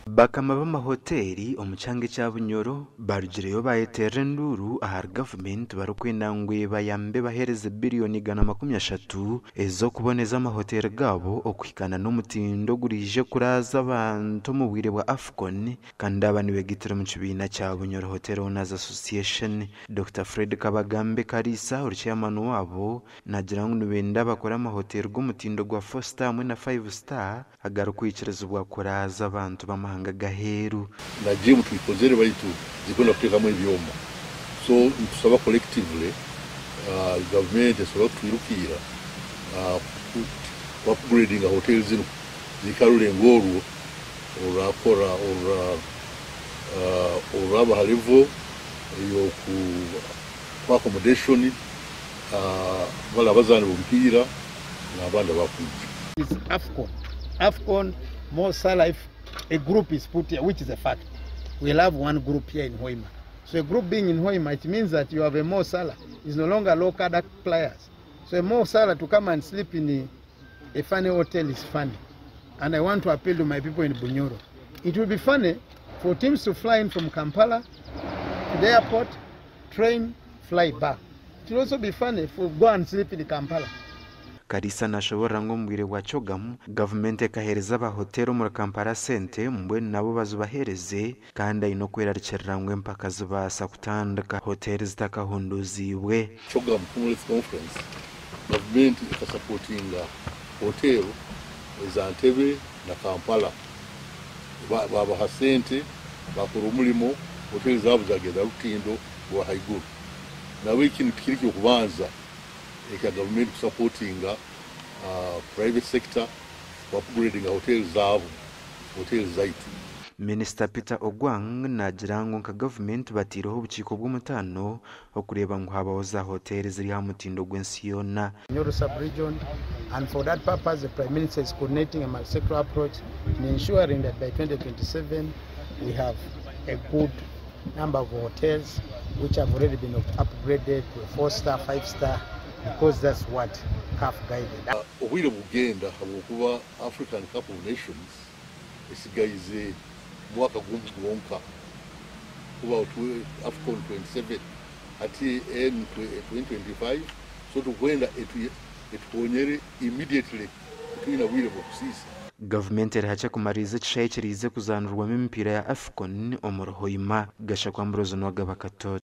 Bakama b'amahoteeri omu kyanga ekya Bunyoro barugireyo bayeterera enduuru ahari gavumenti barikwenda ngu ebayambe ebaheereze biriyoni 130 ez'okuboneza amahoteeri gaabo okuhikaana n'omutindo oguriije kuraaza abantu omu bwire bwa AFCON kandi aba nibegaitira omu kibiina kya Bunyoro Hotel Owners Association. Dokita Fred Kabagambe Kariisa ori chairman waabo naagira ngu nibenda bakore amahoteeri g'omutindo gwa four star hamwe na five star agarikwikirizibwa kuraaza abantu b'amahanga g'aheeru. Na gym tugikozere baitu zikwenda kuteekamu ebyoma so nitusaba collectively gavumenti esobole kutwirukiira ku upgradinga hotel zinu zihike aha rurengo orwo orurakora oruraba ha level eyoku accommodation bari abazaani b'omupiira n'abandi abakwija. Is AFCON. AFCON, Mo Salah, if a group is put here, which is a fact. We'll have one group here in Hoima. So a group being in Hoima, it means that you have a Mo Salah. It's no longer local players. So a Mo Salah to come and sleep in a funny hotel is funny. And I want to appeal to my people in Bunyoro. It will be funny for teams to fly in from Kampala to the airport, train, fly back. It will also be funny for go and sleep in Kampala. Kariisa nashoboorora ngu omu bwire bwa CHOGM, gavumenti ekaheereza abahoteeri omuri Kampala sente mbwenu nabo bazibaheereze kandi aine okwerarikirira ngu empaka zibaasa kutandika hoteeri zitakahunduuziibwe. CHOGM Commonwealth Conference, gavumenti ekasupportinga hotel eza Ntebe na Kampala, babaha sente bakora omurimo, hoteli zaabo zagenda rutindo rwa haiguru. Nawe eki tikiri ky'okubanza ekya gavumenti kusupportinga private sector upgrading hotel zaabo, hotel zaitu. Minisita Peter Ogwang naagira ngu nka gavumenti bataireho obukiiko bw'omutaano okureeba ngu habaho za hoteeri ziri aha mutindo gw'ensi yoona. Bunyoro sub-region, and for that purpose the Prime Minister is coordinating a multi-sectoral approach in ensuring that by 2027 we have a good number of hotels which have already been upgraded to a 4-star, 5-star, because that's what CAF guided. Obwire bugenda habwokuba African Cup of Nations esigaize mwaka gumu gwonka kuba AFCON 27 ati N 2025, so tukwenda etukonyere immediately, tulina bwire bwokusiisa. Gavumenti erihakye kumariza ekishaayi kiriize kuzaanirwamu emipiira ya AFCON omuri Hoima. Gashakwa Ambrose Nwagaba Katoto.